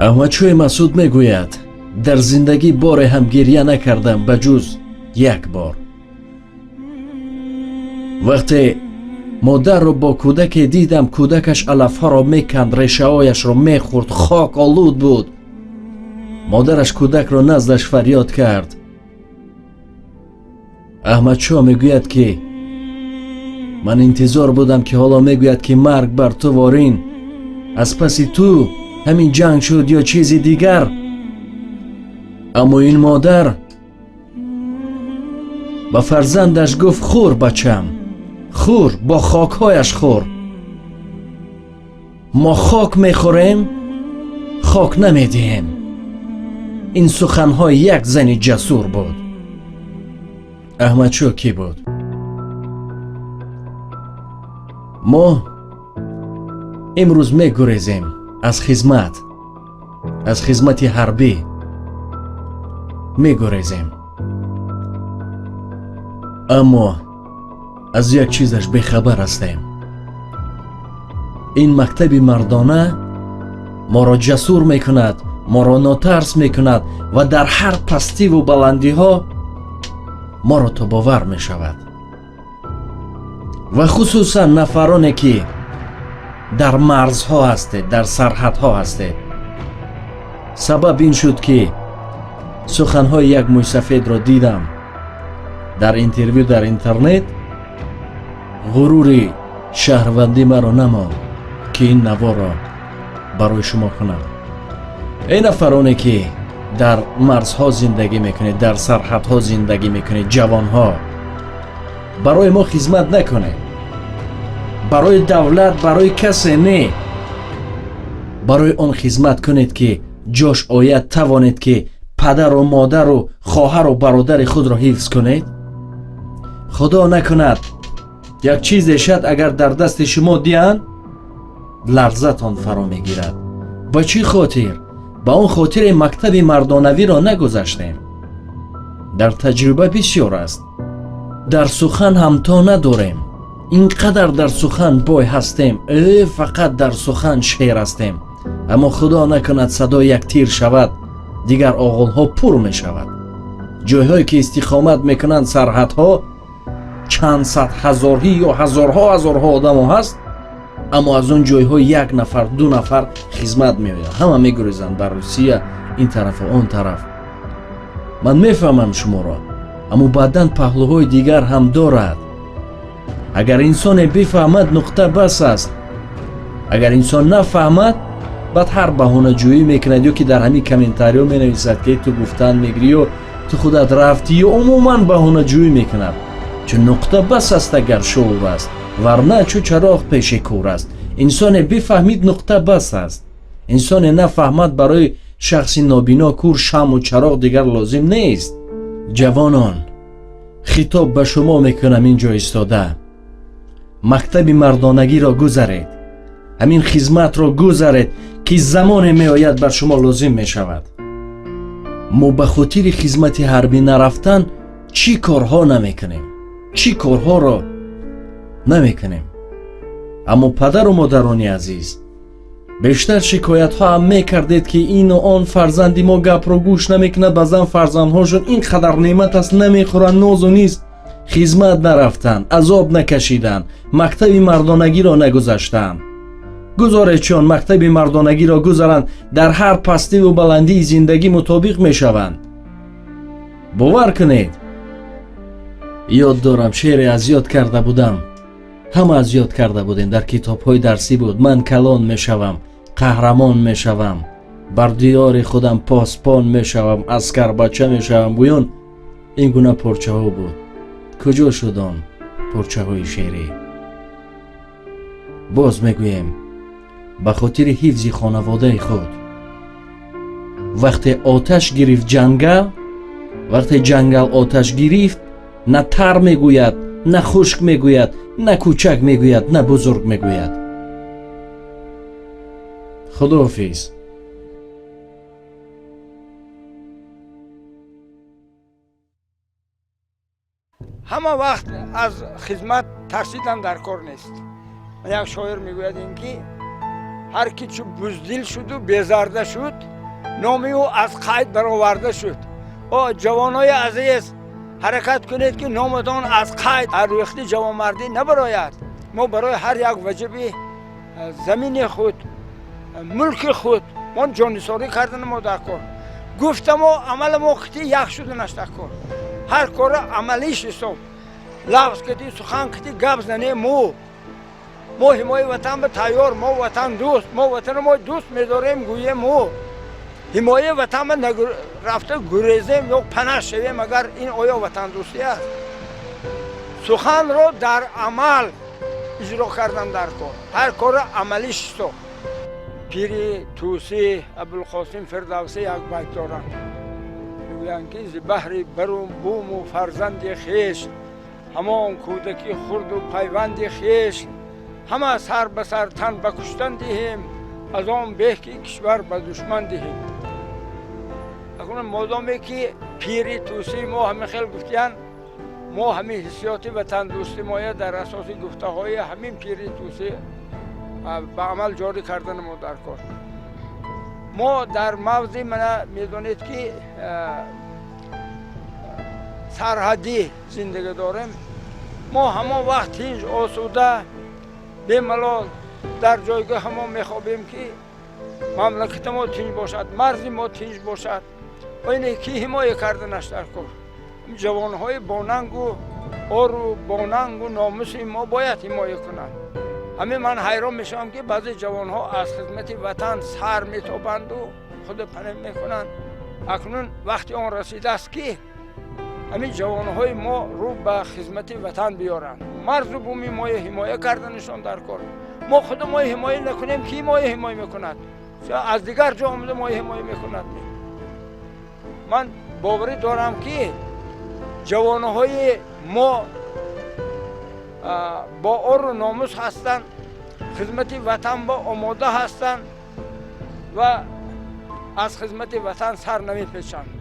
Аҳмадшоҳи Масъуд мегӯяд: дар зиндагӣ боре ҳам гирья накардам, ба ҷуз як бор. Вақте модарро бо кӯдаке дидам, кӯдакаш алафҳоро меканд, решаҳояшро мехӯрд, хок олуд буд. Модараш кӯдакро наздаш фарёд кард. Аҳмадшоҳ мегӯяд, ки ман интизор будам, ки ҳоло мегӯяд, ки марг бар ту, ворин, аз паси ту ҳамин ҷанг шуд ё чизи дигар. Аммо ин модар ба фарзандаш гуфт: хӯр, бачам, хӯр, бо хокҳояш хӯр. Мо хок мехӯрем, хок намедиҳем. Ин суханҳои як зани ҷасур буд. Аҳмадшоҳ кӣ буд? Мо имрӯз мегурезем аз хизмат, аз хизмати ҳарбӣ мегурезем, аммо аз як чизаш бехабар ҳастем. Ин мактаби мардона моро ҷасур мекунад, моро нотарс мекунад ва дар ҳар пастиву баландиҳо моро тобовар мешавад. Ва хусусан нафароне, ки дар марзҳо ҳастед, дар сарҳадҳо ҳастед. Сабаб ин шуд, ки суханҳои як мӯйсафедро дидам дар интервю дар интернет. Ғурури шаҳрвандӣ маро намонд, ки ин наворро барои шумо кунам. Эй нафароне, ки дар марзҳо зиндагӣ мекунед, дар сарҳадҳо зиндагӣ мекунед, ҷавонҳо, барои мо хизмат накунед, барои давлат, барои касе не, барои он хизмат кунед, ки ҷош ояд, тавонед, ки падару модару хоҳару бародари худро ҳифз кунед. Худо накунад, як чизе шад, агар дар дасти шумо диҳанд, ларзатон фаро мегирад. Ба чӣ хотир? Ба он хотире мактаби мардонавиро нагузаштем. Дар таҷриба бисёр аст, дар сухан ҳамто надорем. Ин қадар дар сухан бой ҳастем, фақат дар сухан шер ҳастем, аммо худо накунад, садо як тир шавад, дигар оғолҳо пур мешавад. Ҷойҳое ки истиқомат мекунанд, сарҳадҳо, чанд сад ҳазорҳӣ ё ҳазорҳо ҳазорҳо одамо ҳаст, аммо аз он ҷойҳо як нафар, ду нафар хизмат меояд, ҳама мегурезанд ба Русия, ин тарафу он тараф. Ман мефаҳмам шуморо, аммо баъдан паҳлӯҳои дигар ҳам дорад. Агар инсоне бифаҳмад, нуқта бас аст. Агар инсон нафаҳмад, баъд ҳар баҳонаҷӯӣ мекунад ё ки дар ҳамин комментариҳо менависад, ки ту гуфтан мегирӣ ё ту худат рафтӣ, ё умуман баҳонаҷӯӣ мекунад. Чун нуқта бас аст, агар шуур аст, варна чӯ чароғ пеши кӯр аст. Инсоне бифаҳмид, нуқта бас аст. Инсоне нафаҳмад, барои шахси нобино, кӯр шамъу чароғ дигар лозим нест. Ҷавонон, хитоб ба шумо мекунам ин ҷо истода: мактаби мардонагиро гузаред, ҳамин хизматро гузаред, ки замоне меояд, бар шумо лозим мешавад. Мо ба хотири хизмати ҳарбӣ нарафтан чӣ корҳо намекунем, чӣ корҳоро намекунем. Аммо падару модарони азиз, бештар шикоятҳо ҳам мекардед, ки ину он фарзанди мо гапро гӯш намекунад. Баъзан фарзандҳошон ин қадар неъмат аст, намехӯранд, нозу низ, хизмат нарафтанд, азоб накашиданд, мактаби мардонагиро нагузаштанд. Гузоред, чун мактаби мардонагиро гузаранд, дар ҳар пастиву баландии зиндагӣ мутобиқ мешаванд. Бовар кунед, ёд дорам, шеъре аз ёд карда будам, ҳама аз ёд карда будем, дар китобҳои дарсӣ буд: ман калон мешавам, қаҳрамон мешавам, бар диёри худам посбон мешавам, аскарбача мешавам, гӯён ин гуна порчаҳо буд. Куҷо шуд он порчаҳои шеърӣ? Боз мегӯем, ба хотири ҳифзи хонаводаи худ. Вақте оташ гирифт ҷангал, вақте ҷангал оташ гирифт, на тар мегӯяд, на хушк мегӯяд, на кӯчак мегӯяд, на бузург мегӯяд. Худоҳофиз. Ҳама вақт аз хизмат тарсидан дар кор нест. Як шоир мегӯяд ин ки ҳар ки чу буздил шуду безарда шуд. Номи ӯ аз қайд бароварда шуд. О ҷавонои азиз, ҳаракат кунед, ки номатон аз қайд, аз рӯйхати ҷавонмардӣ набарояд. Мо барои ҳар як ваҷиби замини худ, мулки худ мо ҷоннисорӣ кардана мо дар кор. Гуфтамо амаламо қити як шуданаш дар кор. Ҳар кора амалиш ҳисоб, лафз кити, сухан кити гап занем. Мо ҳимояи ватан ба тайёр, мо ватан дӯст, мо ватана мо дӯст медорем, гӯем. Мо ҳимояи ватан ба рафта гурезем ё панаҳ шавем, агар ин оё ватандӯстӣ аст? Суханро дар амал иҷро кардан дар кор, ҳар кора амалиш ҳисоб. Пири Тӯсӣ Абулқосим Фирдавсӣ як байт доранд, мегӯянд, ки зи баҳри бару буму фарзанди хеш, ҳамон кӯдаки хурду пайванди хеш, ҳама сар ба сар тан ба куштан диҳем, аз он беҳ ки кишвар ба душман диҳем. Акнун модоме ки пири Тӯсии мо ҳамин хел гуфтиянд, мо ҳамин ҳиссиёти ватандӯстӣ моя дар асоси гуфтаҳои ҳамин пири Тӯсӣ ба амал ҷорӣ кардани мо дар кор. Мо дар мавзеъ, мана медонед, ки сарҳадӣ зиндагӣ дорем. Мо ҳамон вақт тинҷ, осуда, бемалол дар ҷойгоҳ мо мехобем, ки мамлакати мо тинҷ бошад, марзи мо тинҷ бошад. Ине ки ҳимоя карданаш дар кор, ҷавонҳои бонангу ору, бонангу номуси мо бояд ҳимоя кунанд. Ҳамин ман ҳайрон мешавам, ки баъзе ҷавонҳо аз хизмати ватан сар метобанду худ паноҳ мекунанд. Акнун вақти он расидааст, ки ҳамин ҷавонҳои мо рӯ ба хизмати ватан биёранд, марзу буми моя ҳимоя карданашон дар кор. Мо худ моя ҳимоя накунем, ки моя ҳимоя мекунад? Аз дигар ҷо омада моя ҳимоя мекунад? Ман боварӣ дорам, ки ҷавонҳои мо бо ору номус ҳастанд, хизмати ватан ба омода ҳастанд ва аз хизмати ватан сар намепечанд.